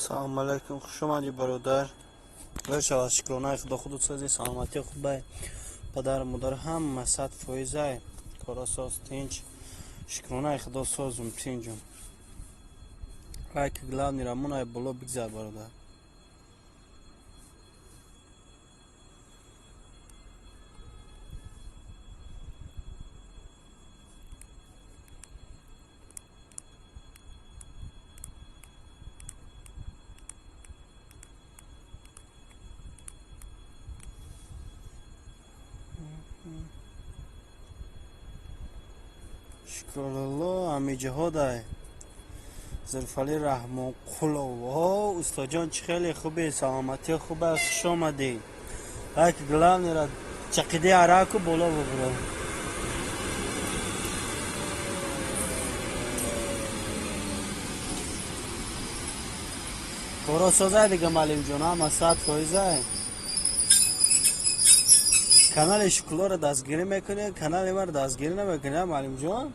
Салом алейкум, хуш омадӣ, бародар. Бешавад, шукронаи Худо, худут созӣ, саломатии худ бай, падару модар ҳама 100%-ай, корасоз, тинч. Шукронаи Худо, созум, тинҷум. Лайк главный рамонай боло бигзар, бародар. Шукрулло ҳамиҷаҳодай. Зулфали Раҳмонқулов. О, устоҷон, чӣ хеле хубе, саломатӣ хуб аст, хуш омадӣ. Лайк главный ра чақиди араку боло бубро. Коро созай дига, маълимҷон, ҳама 100%-ай. Канали Шукуллоро дастгирӣ мекунӣ, канали маро дастгирӣ намекунӣ, маълимҷон?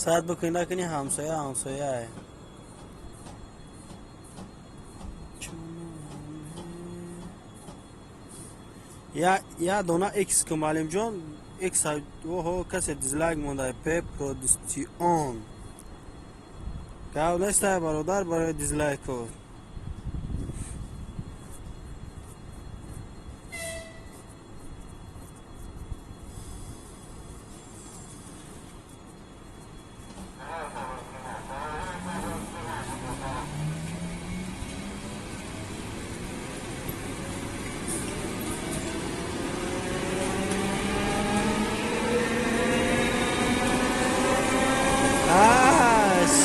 Сад бикунӣ накунӣ, ҳамсоя ҳамсояй. Я дона X ку, маълимҷон, X. Оҳо, касе дизлайк монда, П Продустион. Гап нестай, бародар, барои дизлайку.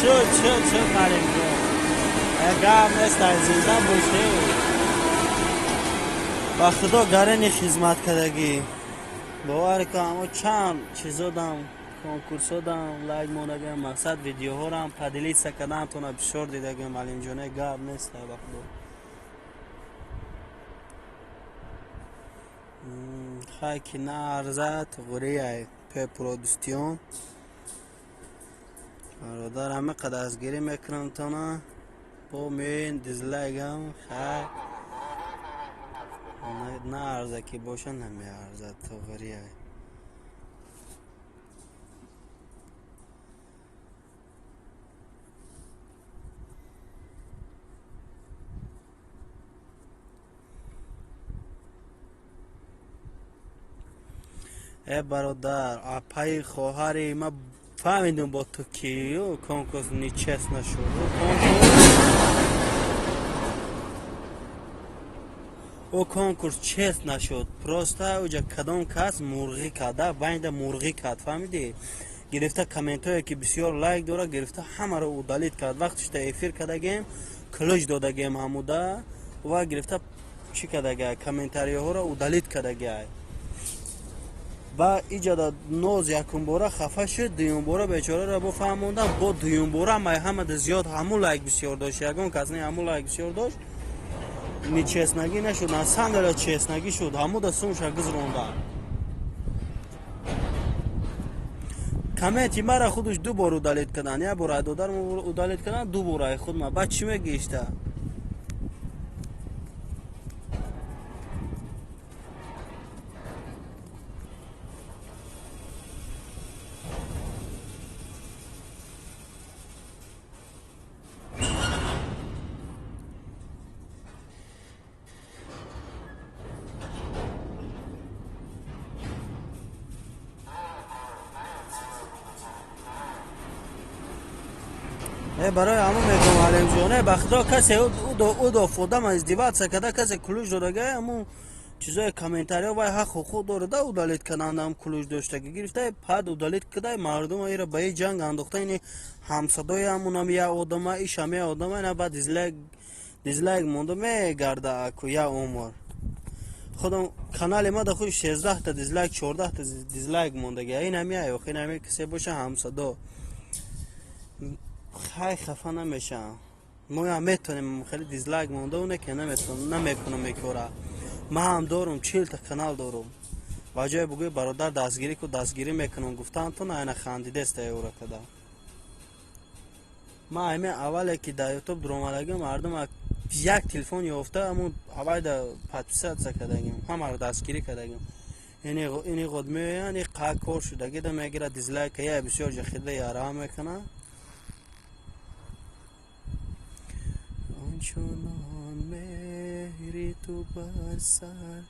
Шуд, шуд, шуд, маълимҷон. Гап нестай, зинда бошӣ. Ба Худо, гарени хизмат кардагӣ. Бовар кун, амо чанд чизодам, конкурсодам, лайк мондагам, мақсад видеоҳорам поделиться кардаамтона бисёр дидагам, маълимҷоне, гап нестай, ба Худо. Хай ки наарзад, ғурияй П Продустион. Бародар, ҳама қадар дастгирӣ мекунам тона, бо меоен дизлайкам, хай наарза ки боша, намеарзад, туғрияй. Э, бародар, апаи хоҳари ма фаҳмидум бо ту ки конкурс нечестно шуд. Ӯ конкурс чест нашуд. Просто уҷа кадом кас мурғӣ карда, байнда мурғӣ кард, фаҳмидӣ? Гирифта комментҳое ки бисёр лайк дора, гирифта ҳамаро удалить кард. Вақтишта эфир кардагем, ключ додагем ҳамуда, ва гирифта чӣ кардагай, комментариҳоро удалить кардагай. Ва иҷада ноз якумбора хафа шуд, дуюмбора бечораро бо фаҳмондам, бо дуюмбора май ҳамада зиёд ҳамун лайк бисёр дошт, ягон кас не, ҳамун лайк бисёр дошт. Нечестнагӣ нашуд, на самом деле честнагӣ шуд, ҳамуда сумша гузронда. Комменти мара худаш ду бор удалить кардан, як бор ай додарам удалить кардан, ду бор ай худма. Баъд чӣ мегӯишта? Э, барои ҳамон мегӯм, алимҷон, э, ба Худо, касе удоф одама издеваться карда, касе ключ додага, ҳамун чизои комментариҳо, вай ҳақ ҳуқуқ дорада удалить кардандам. Ключ доштаги гирифта пад удалить карда, мардума ира ба и ҷанг андохта. Ини ҳамсадои ҳамунам я одама, ишам я одама, ина баъд дизлайк монда мегарда аку я умр. Худам канали ма да худ 16-та дизлайк, 14-та дизлайк мондага. Ин ҳами ай охир ҳами касе боша, ҳамсадо, хай, хафа намешавам. Моям метонем хеле дизлайк монда, оне ки наметонам, намекунам мекора. Ман ҳам дорум, 40-та канал дорум. Ба ҷое бугӯи, бародар, дастгирӣ ку, дастгирӣ мекунам, гуфтаам, ту айна хандидеста эвра када. Ман ҳамин аввале ки дар ютуб дуромадагим, мардум як телефон ёфта, ҳамун аввалда подписаться кардагим, ҳамаро дастгирӣ кардагим. Ини ғод меоянд, и қа кор шудагида мегирад, дизлайка я бисёр ҷахида яра мекунад. Ончунон меҳри ту бар сар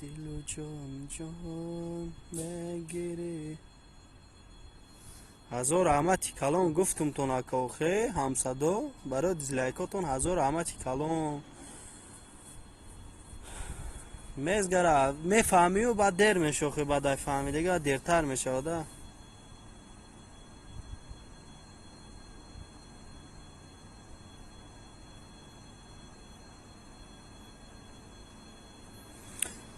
дилу ҷон ҷон мегирӣ. Ҳазор раҳмати калон гуфтумтон, акохе ҳамсадо, барои дизлайкотон ҳазор раҳмати калон. Мезгара мефаҳмию баъд дер мешохи, баъд ай фаҳмидага дертар мешавада.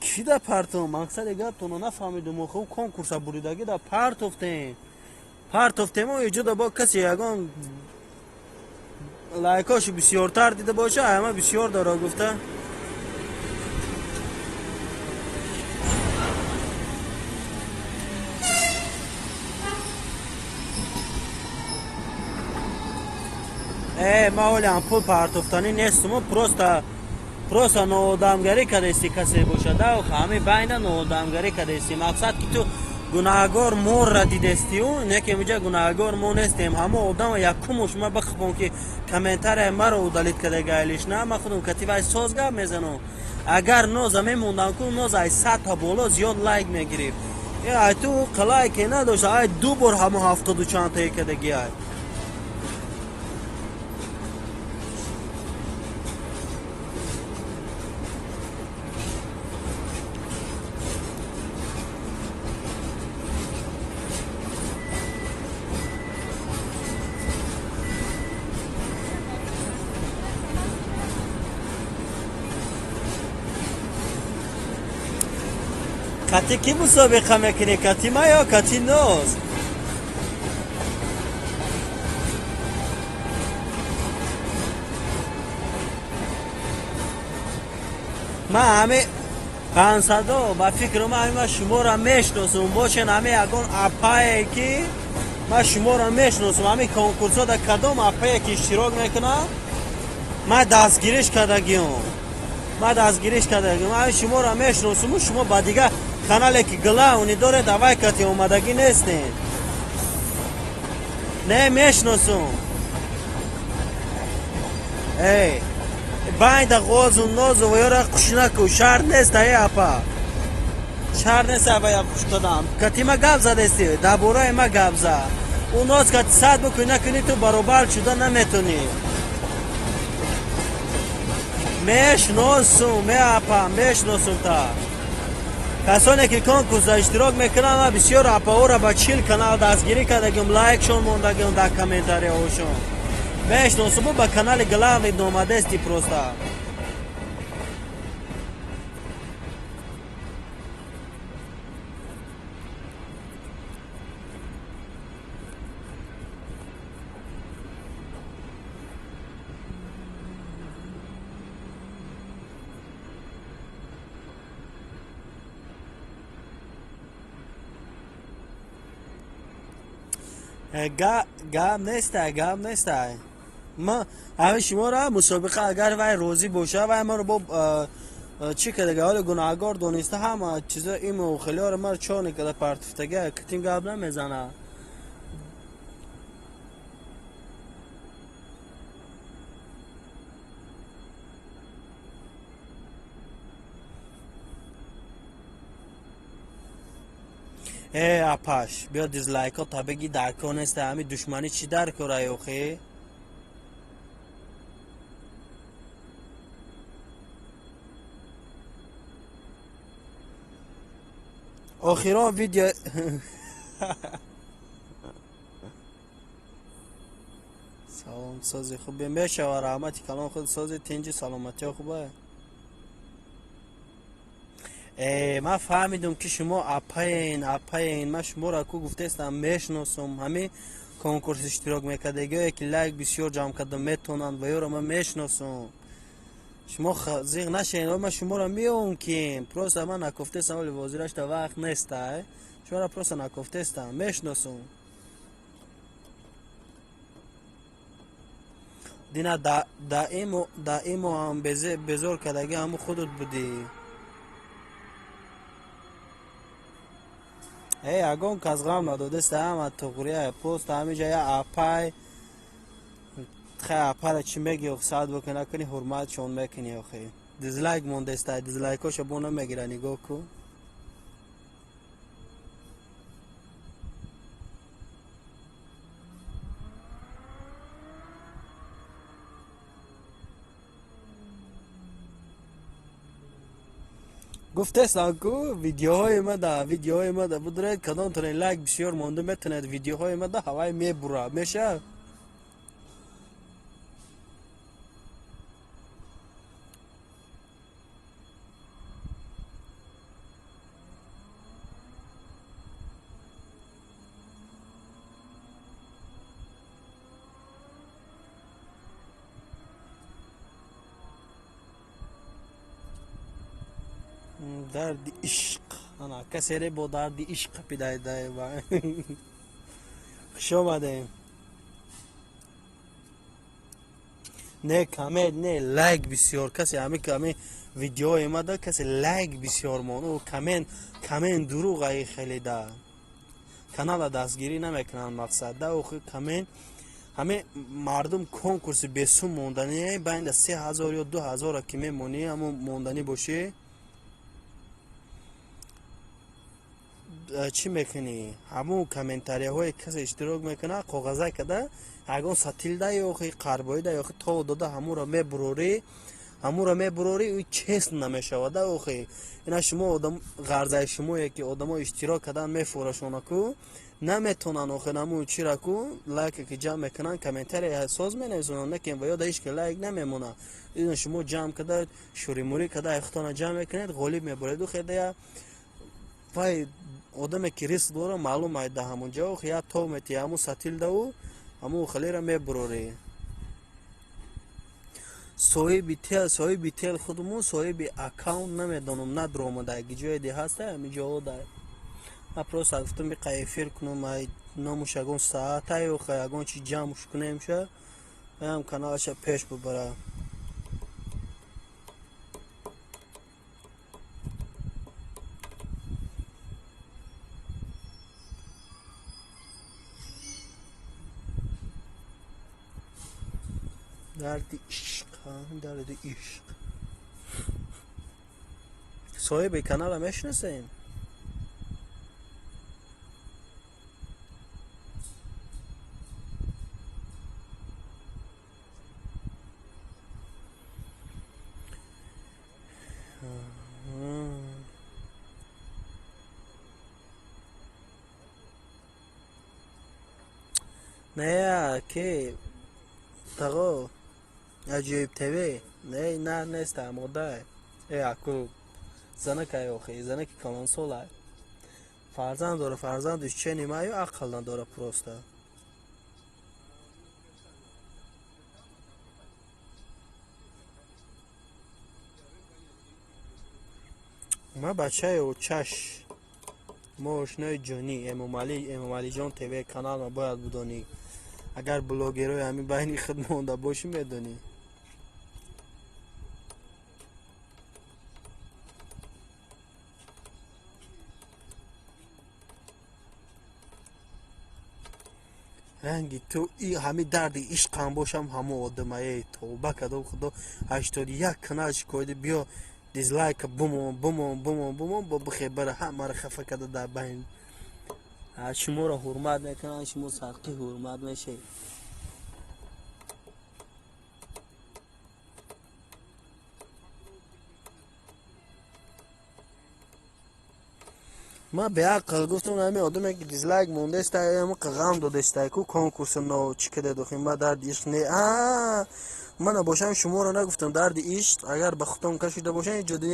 Кӣ да партов? Мақсади гаптонро нафаҳмидум. Охи конкурса буридагӣ да партофтем. Партофтему иҷода бо касе ягон лайкоши бисёртар дида боша, ама бисёр дора гуфта. Ма олиам пул партофтанӣ нестуму, просто ноодамгарӣ кардести, касе бошада, ҳамин байна ноодамгарӣ кардести. Мақсад ки ту гунаҳгор морра дидестию, не ки инҷа гунаҳгор мо нестем. Ҳамо одама якумуш ма бихобом ки комментария маро удалить кардагайлиш на, ма худам кативай соз гап мезанам. Агар ноза мемондам ку, ноз ай 100 та боло зиёд лайк мегирифт. Ай ту лайке надошта, ай ду бор ҳамо ҳафтоду чандтае кардагиай. Кати кӣ мусобиқа мекунӣ, кати ма ё кати ноз? Ман ҳами пансадо ба фикру ман ҳами ман шуморо мешиносум, бошен ҳами ягон апае ки ман шуморо мешиносум, ҳами конкурсҳо дар кадом апае ки иштирок мекунад, ман дастгириш кардагиём. Ман дастгириш кардагиём. Ҳами шуморо мешиносуму шумо ба дигар канале ки главный доред, авай кати омадагӣ нестем. Не мешиносум. Эй, байда ғозу нозу ёра қушнаку, шарт нест ай апа. Шарт нест ай апа қуш кадам. Кати ма гап задести, дар бораи ма гап зад. Ӯ ноз кати сад бикунӣ накунӣ, ту баробар шуда наметонӣ. Мешиносум, ме апа, мешиносум та. Касоне ки конкурсда иштирок мекунанд, ман бисёр апаҳоро ба 40 канал дастгирӣ кардагим, лайкшон мондагим дар комментарияҳошон. Мешиносуму ба канали главный номадести просто. Гап нестай, гап нестай. Ма ҳами шуморо мусобиқа агар вай розӣ боша, вай маро бо чӣ кардага, ҳоло гунаҳгор дониста ҳама чизо иму хелиёро маро чор никарда партифтага, китим гап намезана. Апаш, биё дизлайкҳо та бигӣ дар кор неста, ҳами душманӣ чӣ дар кора охи? Охирон видео салом сози хуб мешава, раҳмати калон худ сози тинҷи саломатиё хубе. Ман фаҳмидум ки шумо апаен, апаен, ман шуморо ку гуфтаистам мешиносум, ҳами конкурс иштирок мекардагиое ки лайк бисёр ҷамъ карда метавонанд ва ёро ман мешиносум. Шумо зиғ нашавед, ман шуморо меёвам ки просто ман накофтаистам, вале возирашта вақт неста. Шуморо просто накофтаистам, мешиносум. Дина даимо ҳам безор кардаги ҳаму худат будӣ. Э, ягон кас ғам надодеста, ҳама туғрия. Просто ҳамиҷа я апай хай, апара чӣ мегӣ, ох, сад бикунӣ накунӣ, ҳурматшон мекунӣ охи. Дизлайк мондеста, дизлайкоша бо намегира, нигоҳ кун. Гуфтестам ку, видеоҳои мада, видеоҳои мада будуред, кадомтоне лайк бисёр монда метавонед, видеоҳои мада ҳавай мебура меша. Дарди ишқ, ана касере бо дарди ишқ пидайдаева. Хуш омадем. Не коммент, не лайк бисёр. Касе ҳами видеои мада, касе лайк бисёр мон, ӯ коммент, коммент дурӯғ аи хеле да канала дастгирӣ намекунанд, мақсад да охи коммент. Ҳаме мардум конкурси бесум монданӣ байнда 3000 ё 2000-а ки мемонӣ, ҳамон монданӣ бошӣ, чӣ мекунӣ? Ҳамун комментарияҳое касе иштирок мекунад, коғаза када, ягон сатилда ёхи қарбоида ёхи то дода, ҳамуро мебурорӣ, ҳамуро мебурорӣ, ӯ чест намешавада охи. Ина шумо одам ғарзаи шумое ки одамо иштирок кардан мефурашонаку наметонанд охи, намун чира ку лайка ки ҷамъ мекунанд, комментария соз менависонанд, лекин ва ёда ҳеч ки лайк намемонад. Ина шумо ҷамъ када, шуримурӣ када, айхтона ҷамъ мекунед, ғолиб мебуред. Ӯ вай одаме ки риск дора, маълум ай да ҳамон ҷо охи я тов метиҳ, ҳамун сатилдаву ҳамун халера мебурорӣ. Соҳиби тел, соҳиби тел худмон, соҳиби аккаунт намедонам, надромада ҷое ди ҳаста, ҳами ҷоҳо да. Ман просто гуфтам биқа эфир кунам, ай номуш ягон саатай охи, ягон чи ҷамъш кунем ша, ам каналаша пеш бубара. Дарди ишқ, дарди ишқ. Соҳиби канала мешинасем? Не, ки тағо Аҷоиб ТВ не, нар неста, мода э аку занакай охи, занаки калонсолай, фарзанд дора, фарзандуш чени маю ақл надора просто. Ма бачаи очаш, мо ошнои ҷонӣ, Эмомалӣ, Эмомалиҷон ТВ канал ма бояд будонӣ. Агар блогерои ҳамин байни худ монда бошӣ, медонӣ. Ранги ту и ҳами дарди ишқам бошам, ҳамо одамае тавба кардам, худо 81 канал шикоиди, биё дизлайка бумон, бумон, бумон, бумон, бо бихе бара ҳамаро хафа карда дар байн. Шуморо ҳурмат мекунанд, шумо сарқи ҳурмат мешавед. Ман беақл гуфтам, ҳамин одаме ки дизлайк мондаеста, ҳамин ғам додеста ку конкурси но чӣ каде дохим. Ма дарди ишқ не, а мана бошам, шуморо нагуфтам дарди ишқ. Агар ба худтон кашида бошам, иҷоди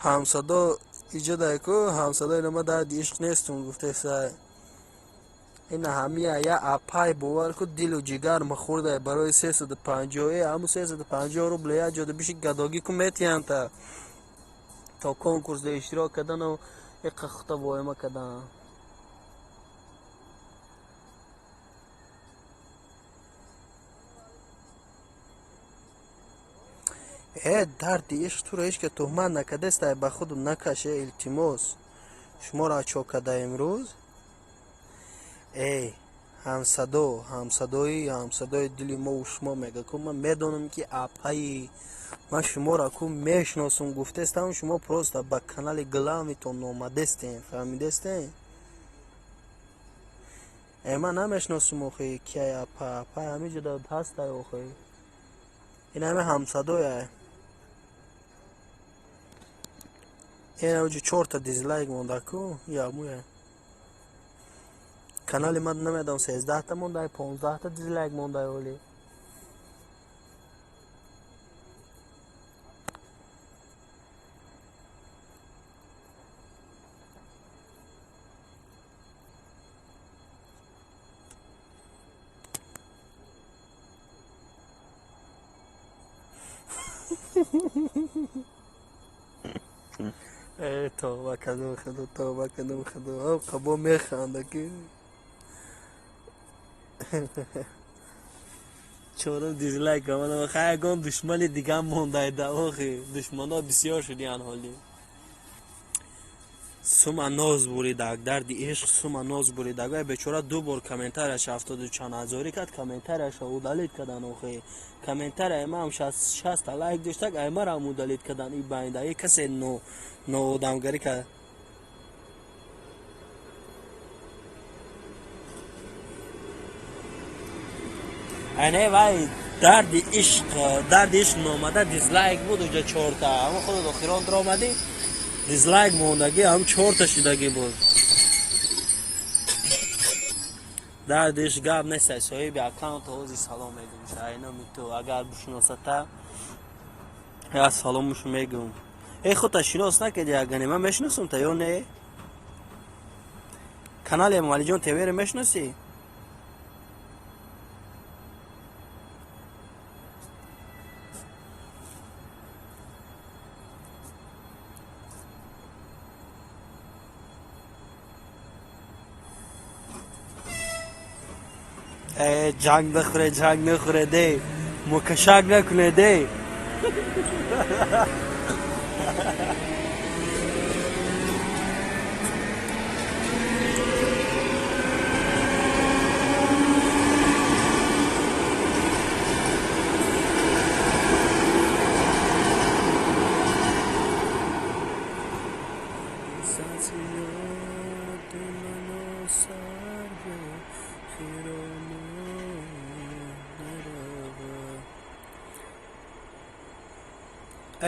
ҳамсадо иҷодай ку ҳамсадо ина, ма дарди ишқ нестум гуфтеса. Ина ҳамия я апай, бовар ку, дилу ҷигар махӯрдай барои 350, ҳамун 350 рубл я ҷода биши гадогӣ ку метиҳанта то конкурсда иштирок кардану иқа хута воима кардан. Э, дарди ишқ туро ҳеч ка туҳмат накардест, ба худ накаше, илтимос. Шуморо чо када имрӯз? Эй, ҳамсадо, ҳамсадои, ҳамсадои дили мову шумо мега ку ман медонам ки апаи ман шуморо ку мешиносум гуфтестам, шумо просто ба канали главнитон номадестем, фаҳмидестем? Э, ман намешиносум охи кияй апа, апа ҳамин ҷода ҳастай охи. Ин ҳама ҳамсадоя. Ин уҷи чорта дизлайк монда ку, ямуя. Канали ман намедонам 13та монда, 15та дизлайк монда оли. Э, тавба кардам худо, тавба кардам худо. Қабо механда ки. Чорум дизлайк омадам. Хай ягон душмани дигар мондай да охи. Душмано бисёр шудиян ҳоли. Сума ноз буридак, дарди ишқ сума ноз буридак. Вай бечора ду бор комментарияш 70 чанд ҳазорӣ кард, комментарияшро удалить кардан охи. Комментарияи ман 60 лайк доштак, ай марам удалить кардан и байнда. И касе ноодамгарӣ кард. Айне вай дарди ишқ, дарди ишқ номада дизлайк буд уҷа чорта. Ҳамон худат охирон омадӣ, дизлайк мондагӣ ҳам чорта шудагӣ буд. Дарди ишқ гап нест, соҳиби аккаунт ҳози салом мегӯм. Айноми ту агар бишиносата, я саломуш мегӯм. Э, худта шинос накарди ягане, ман мешиносам та ё не? Канали Эмомалиҷон ТВ-ро мешиносӣ? Э, ҷанг нахӯре, ҷанг нахӯре, де. Мукашак накуне, де.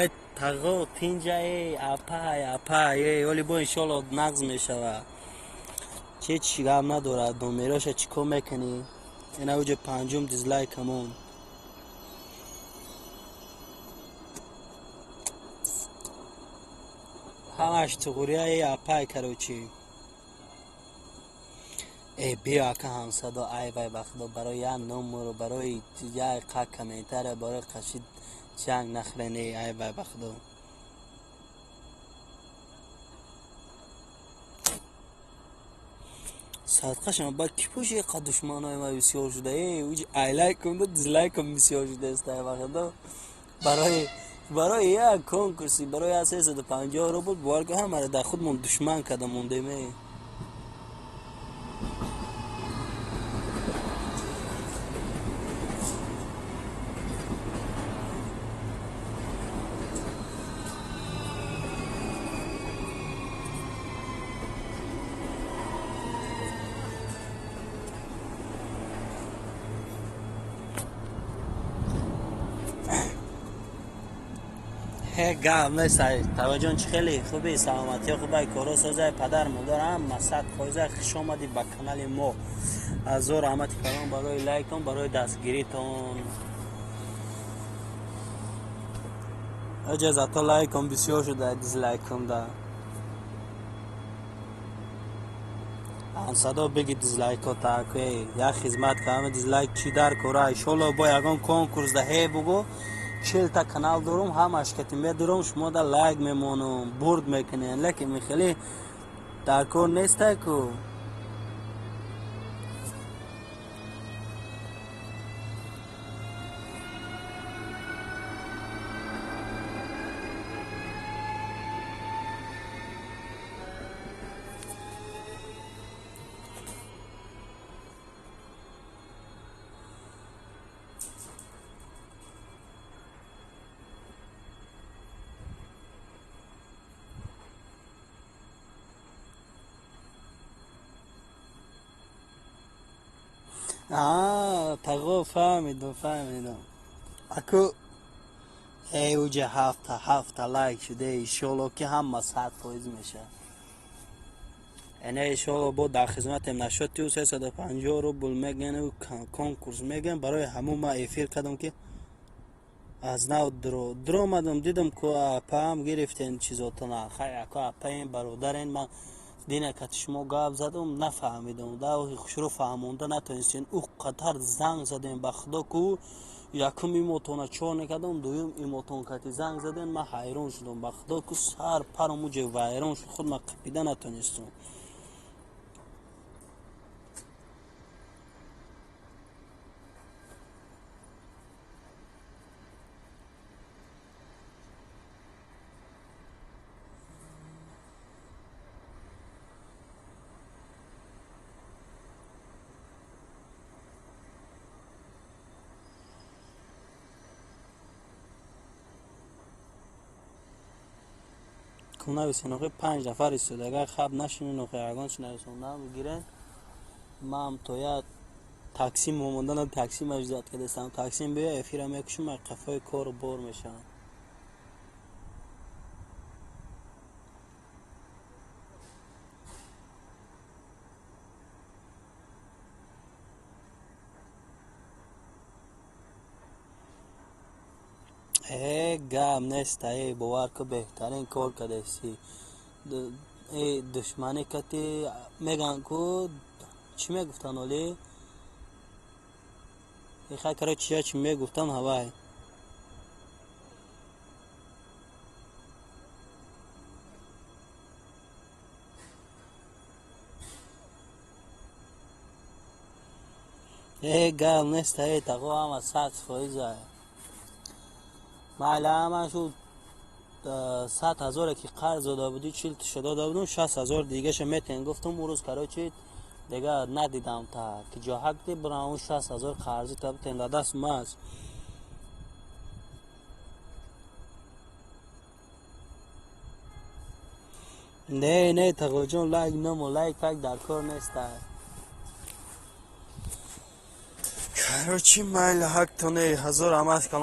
Э, тағо тинҷа, э, апай, апай, э, оли бо иншолло нағз мешава. Чи чи гап надорад, номероша чӣ кор мекунӣ? Ина уҷа панҷум дизлайк ҳамон. Ҳамаш туғурия, э, апай, короче. Э, биё ака ҳамсадо, ай вай ба худо, барои як номеру, барои як қа комментария, барои қашид ҷанг нахӯрен, э, ай вай ба худо. Садқашам ба ки пӯши қа душманои ма бисёр шуда, э, уҷи ай лайкум да дизлайкум бисёр шудааст, ай ба худо. Барои як конкурси, барои як 350 рубл бовар кун ҳамаро дар худмон душман карда мондем, э. Гап нест, таваҷҷон чӣ хеле хуби, саломатиё хубай, коро созай, падар модар ҳама 100%. Хуш омадӣ ба канали мо. Азор раҳмати калон барои лайктон, барои дастгиритон. Иҷозато лайком бисёр шуда, дизлайком да. Ҳамсадо биги дизлайко так, э, як хизмат кардам, дизлайк чӣ дар кора? Иншолло бо ягон конкурс да ҳе бугу, 40та канал дорум, ҳамаш кати медорум, шумо да лайк мемонум, бурд мекунем, лекин михели дар кор нестай ку. Тағо, фаҳмидам, фаҳмидам. Аку эй, уҷа ҳафта ҳафта лайк шуде, иншолло, ки ҳама 100% мешавад. Эне, иншолло, бо дар хизматем. Нашод тю 350 рубл мегӯян, конкурс мегӯян. Барои ҳамун ман эфир кардам, ки аз нав дуромадам, дидам, ку апаам гирифтен чизотона. Хай, аку апаем, бародарен. Ман дина кати шумо гап задам, нафаҳмидам, да хушрӯ фаҳмонда натонистен. Ӯ қадар занг задем, ба худо, ку якум имотона чор накардам, дуюм имотон кати занг задем, ман ҳайрон шудам, ба худо, ку сар парам уҷе вайрон шуд, худ ман қапида натонистам. Нависен, охи панҷ нафар истода, агар хаб нашинен, охи ягон чи нависондан бигирен. Ман то як таксим момондан, такси маждат кардастам, таксим биё, эфира мекушам, қафои кору бор мешавам. Э, гап неста, э, бовар ку, беҳтарин кор кардасӣ. Э, душманӣ кати меган ку, чӣ мегуфтан оли? Хай, короче, я чӣ мегуфтан, ҳавай. Э, гап неста, э, тағо, ҳама 100%. Майла, ман шу 100 ҳазоре, ки қарз дода будӣ, 40 тиша дода будум, 60 ҳазор дигаша метен гуфтум. Ӯ рӯз, короче, дига надидам, та ки ҷоҳак ди бирам, он 60 ҳазор қарзӣ та битен, дар даст мааст. Не, не, тағоҷон, лайк намо, лайк пак дар кор неста. Короче, майла, ҳактоне, ҳазор амаз калом.